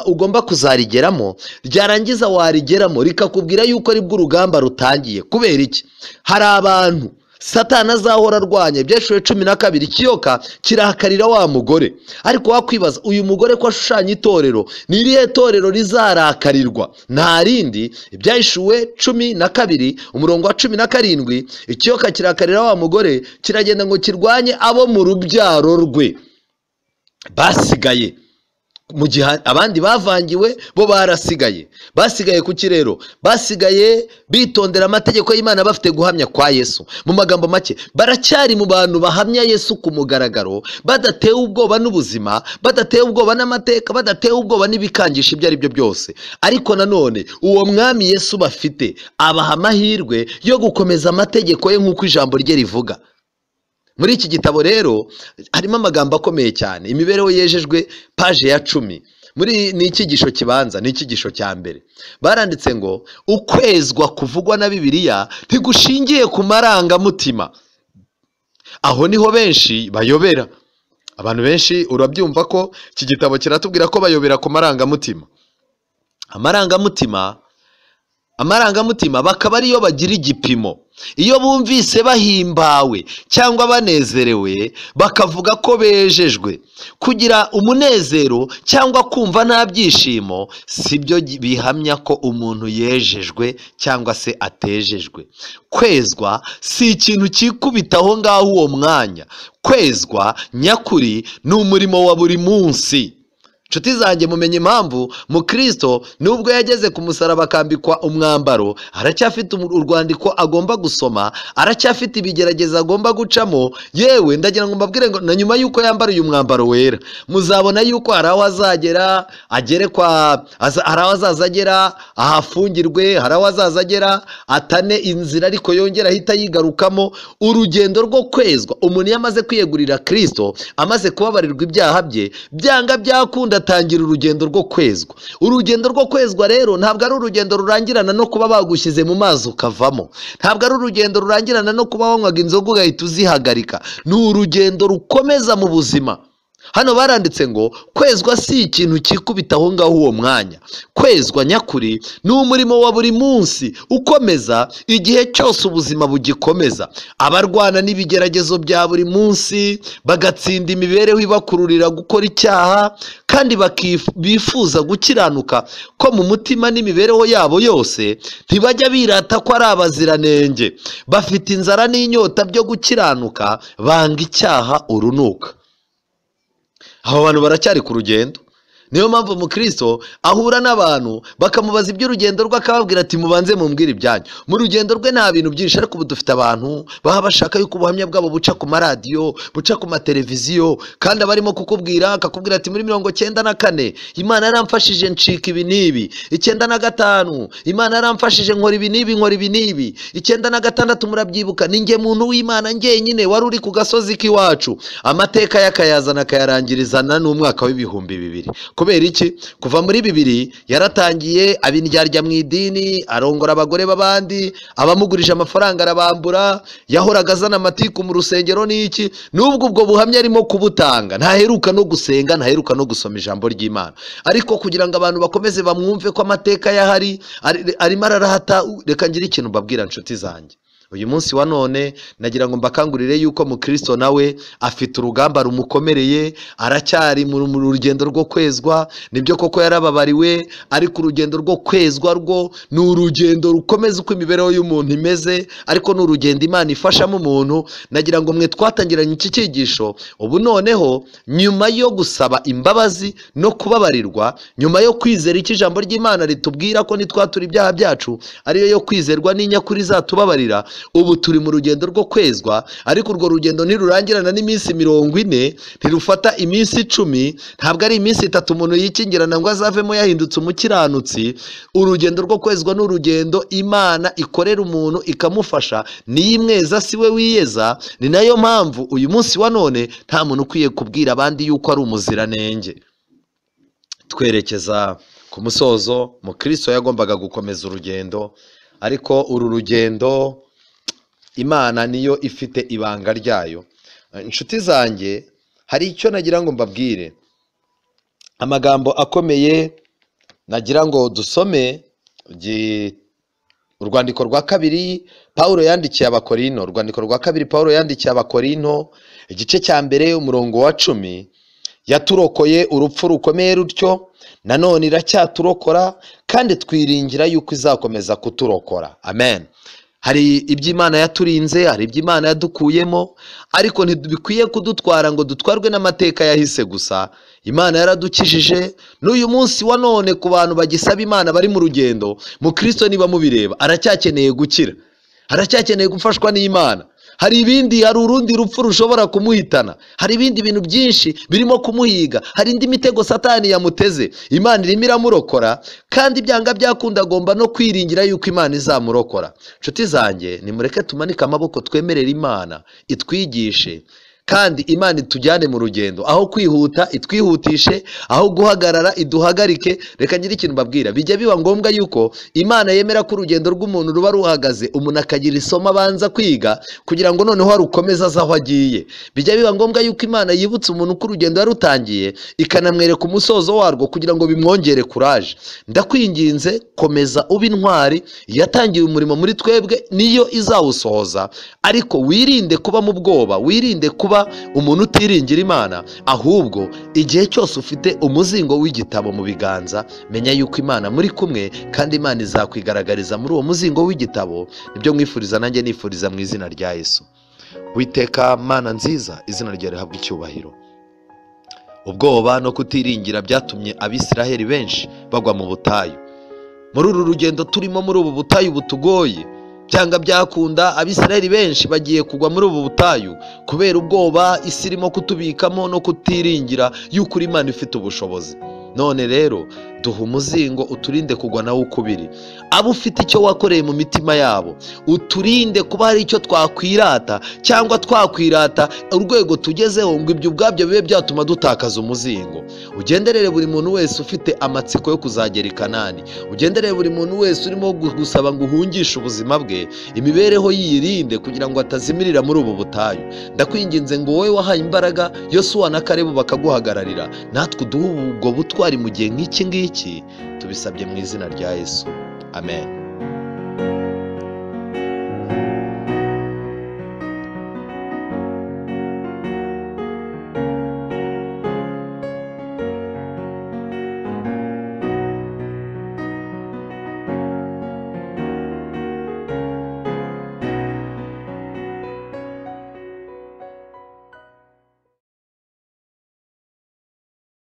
S1: ugomba kuzarigeramo, ryarangiza warigeramo rikakubwira yuko aribwo urugamba rutangiye. Kubera iki? Hari abantu Satani azahora arwanya. Ibyahishuriwe 12, ikiyoka kirakarira wa mugore. Ariko wakwibaza, uyu mugore ko ashushanya itorero, ni irihe torero rizarakarirwa? Nta rindi. Ibyahishuwe 12 umurongo wa 17, ikiyoka kirakarira wa mugore, kiragenda ngo kirwanye abo mu rubyaro rwe basigaye, mu gihe abandi bavangiwe bo barasigaye. Basigaye kuki rero? Basigaye bitondera amategeko y'Imana, bafite guhamya kwa Yesu. Mu magambo make, baracyari mu bantu bahamya Yesu ku mugaragaro, badatewe ubwoba n'ubuzima, badatewe ubwoba n'amateka, badatewe ubwoba n'ibikangisha ibyo ari byo byose. Ariko nanone uwo mwami Yesu bafite abaha amahirwe yo gukomeza amategeko ye nk'uko ijambo rye rivuga. Muri iki gitabo rero harimo amagambo akomeye cyane. Imibereho Yejejwe, paje ya 10, muri ni icyigisho kibanza, ni icyigisho cya mbere. Baranditse ngo ukwezwa kuvugwa na Bibiliya ntigushingiye ku marangamutima. Aho niho benshi bayobera. Abantu benshi urabyumva ko iki gitabo kiratubwira ko bayobera ku marangamutima. Amarangamutima bakaba ariyo bagira igipimo. Iyo bumvise bahimbawe cyangwa banezerewe bakavuga ko bejejwe. Kugira umunezero cyangwa kumva nta byishimo sibyo bihamya ko umuntu yejejwe cyangwa se atejejwe. Kwezwa si ikintu cyikubita aho ngaho uwo mwanya. Kwezwa nyakuri ni umurimo wa buri munsi. Nshuti zanjye, mumenye impamvu Mukristo nubwo yageze ku musaraba akambikwa umwambaro, aracyafite urwandiko agomba gusoma, aracyafite ibigerageza agomba gucamo. Yewe ndagira ngo mbabwire ngo na nyuma yuko yambara uyu mwambaro wera, muzabona yuko hari aho azagera agere kwa, hari aho azaza agera ahafungirwe, hari aho azaza agera atane inzira ariko yongera ahita yigarukamo. Urugendo rwo kwezwa, umuntu iyo amaze kwiyegurira Kristo, amaze kubabarirwa ibyaha bye, byanga byakunda atangira urugendo rwo kwezwa. Urugendo rwo kwezwa rero ntabwo ari urugendo rurangirana no kuba bagushyize mu mazi ukavamo, ntabwo ari urugendo rurangirana no kuba wanywaga inzoga ugahita uzihagarika. Ni urugendo rukomeza mu buzima. Hano baranditse ngo kwezwa si ikintu cyikubita aho ngaho uwo mwanya. Kwezwa nyakuri ni umurimo wa buri munsi ukomeza igihe cyose ubuzima bugikomeza. Abarwana n'ibigeragezo bya buri munsi bagatsinda imibereho ibakururira gukora icyaha, kandi bifuza gukiranuka ko mu mutima n'imibereho yabo yose, ntibajya birata ko ari abaziranenge. Bafite inzara n'inyota byo gukiranuka, banga icyaha urunuka. Abo bantu baracyari ku rugendo. Niyo mpamvu Mukristo ahura n'abantu bakamubaza iby'urugendo rwe, akababwira ati mubanze mumbwire ibyanyu. Mu rugendo rwe nta bintu byinshi, ariko ubu dufite abantu baba bashaka yuko ubuhamya bwabo buca ku maradiyo, buca ku mateleviziyo, kandi abarimo kukubwira akakubwira ati muri 94 Imana yaramfashije ncika ibi n'ibi, 95 Imana yaramfashije nkora ibi n'ibi, nkora ibi n'ibi, 96 murabyibuka ni njye muntu w'Imana njyenyine wari uri ku gasozi k'iwacu. Amateka yakayazana akayarangirizana n'umwaka w'2000. Kubera iki? Kuva muri 2000 yaratangiye abindyarya mu idini, arongora abagore b'abandi, abamugurije amafaranga arabambura, yahoraga azana amatiku mu rusengero n'iki. Nubwo ubwo buhamya arimo kubutanga, ntaheruka no gusenga, ntaheruka no gusoma ijambo ry'Imana, ariko kugira ngo abantu bakomeze bamwumve ko amateka yahari, arimo ararahata. Reka ngire ikintu mbabwira nshuti zanjye, uyu munsi wa none nagira ngo mbakangurire yuko mukristo nawe afite urugamba rumukomereye, aracyari mu rugendo rwo kwezwa. Nibyo koko yarababariwe, ariko urugendo rwo kwezwa rwo ni urugendo rukomeza uko imibereho y'umuntu imeze, ariko ni urugendo Imana ifashamo umuntu. Nagira ngo mwe twatangiranye iki cyigisho, ubu noneho nyuma yo gusaba imbabazi no kubabarirwa, nyuma yo kwizera icyo ijambo ry'Imana ritubwira ko nitwatura ibyaha byacu ariyo yo kwizerwa n'inyakuri izatubabarira, ubu turi mu rugendo rwo kwezwa. Ariko urwo rugendo ntirurangirana n'iminsi 40, ntirufata iminsi 10, ntabwo ari iminsi 3 umuntu yikingirana ngo azavemo yahindutse umukiranutsi. Urugendo rwo kwezwa ni urugendo Imana ikorera umuntu ikamufasha, niyimweza si we wiyeza. Ni nayo mpamvu uyu munsi wa none nta muntu ukwiye kubwira abandi yuko ari umuziranenge. Twerekeza ku musozo, mukristo yagombaga gukomeza urugendo, ariko uru rugendo Imana niyo ifite ibanga ryayo. Inshuti zanjye, hari icyo nagira ngo mbabwire, amagambo akomeye nagira ngo dusome. Urwandiko rwa kabiri Paulo yandikiye Abakorinto, urwandiko rwa kabiri Paulo yandikiye Abakorinto, igice cya mbere umurongo wa 10, yaturokoye urupfu rukomeye rutyo, nanone iracyaturokora, kandi twiringira yuko izakomeza kuturokora. Amen. Hari ibyo Imana yaturinze, hari ibyo Imana yadukuyemo, ariko ntibikwiye kudutwara ngo dutwarwe n'amateka yahise gusa. Imana yaradukijije, n'uyu munsi wa none ku bantu bagisaba Imana bari mu rugendo, mukristo niba mubireba aracyakeneye gukira, aracyakeneye gufashwa n'Imana. Hari ibindi, hari urundi rupfu rushobora kumuhitana, hari ibindi bintu byinshi birimo kumuhiga, hari indi mitego Satani yamuteze. Imana irimo iramurokora, kandi byanga byakunda agomba no kwiringira yuko Imana izamurokora. Nshuti zanjye, nimureke tumanike amaboko twemerere Imana itwigishe, kandi Imana itujyane mu rugendo. Aho kwihuta itwihutishe, aho guhagarara iduhagarike. Reka ngire ikintu mbabwira, bijya biba ngombwa yuko Imana yemera ko urugendo rw'umuntu ruba ruhagaze, umuntu akagira isomo abanza kwiga kugira ngo noneho arukomeze aze aho agiye. Bijya biba ngombwa yuko Imana yibutsa umuntu ko urugendo yarutangiye, ikanamwereka umusozo warwo kugira ngo bimwongere kuraje. Ndakwinginze, komeza ube intwari yatangiye umurimo muri twebwe, niyo izawusohoza, ariko wirinde kuba mu bwoba, wirinde kuba umuntu utiringira Imana. Ahubwo igihe cyose ufite umuzingo w'igitabo mu biganza, menya yuko Imana muri kumwe, kandi Imana izakwigaragariza muri uwo muzingo w'igitabo. Nibyo mwifuriza, nanjye nifuriza mu izina rya Yesu. Witeka Mana nziza, izina ryawe rihabwe icyubahiro. Ubwoba no kutiringira byatumye Abisiraheli benshi bagwa mu butayu. Muri uru rugendo turimo, muri ubu butayu butugoye, byanga byakunda Abisiraheli benshi bagiye kugwa muri ubu butayu kubera ubwoba isi irimo kutubikamo no kutiringira yuko Imana ifite ubushobozi. None rero duha umuzingo uturinde kugwa nawo ukubiri. Abo ufite icyo wakoreye mu mitima yabo, uturinde kuba hari icyo twakwirata cyangwa twakwirata urwego tugezeho ngo ibyo ubwabyo bibe byatuma dutakaza umuzingo. Ugenderere buri muntu wese ufite amatsiko yo kuzagera i Kanani, ugenderere buri muntu wese urimo gusaba ngo uhungishe ubuzima bwe, imibereho yirinde kugira ngo atazimirira muri ubu butayu. Ndakwinginze ngo wowe wahaye imbaraga Yosuwa na Kalebu bakaguhagararira, natwe uduhe ubwo butwari mu gihe nk'iki ngiki. Tubisabye mu izina rya Yesu, amen.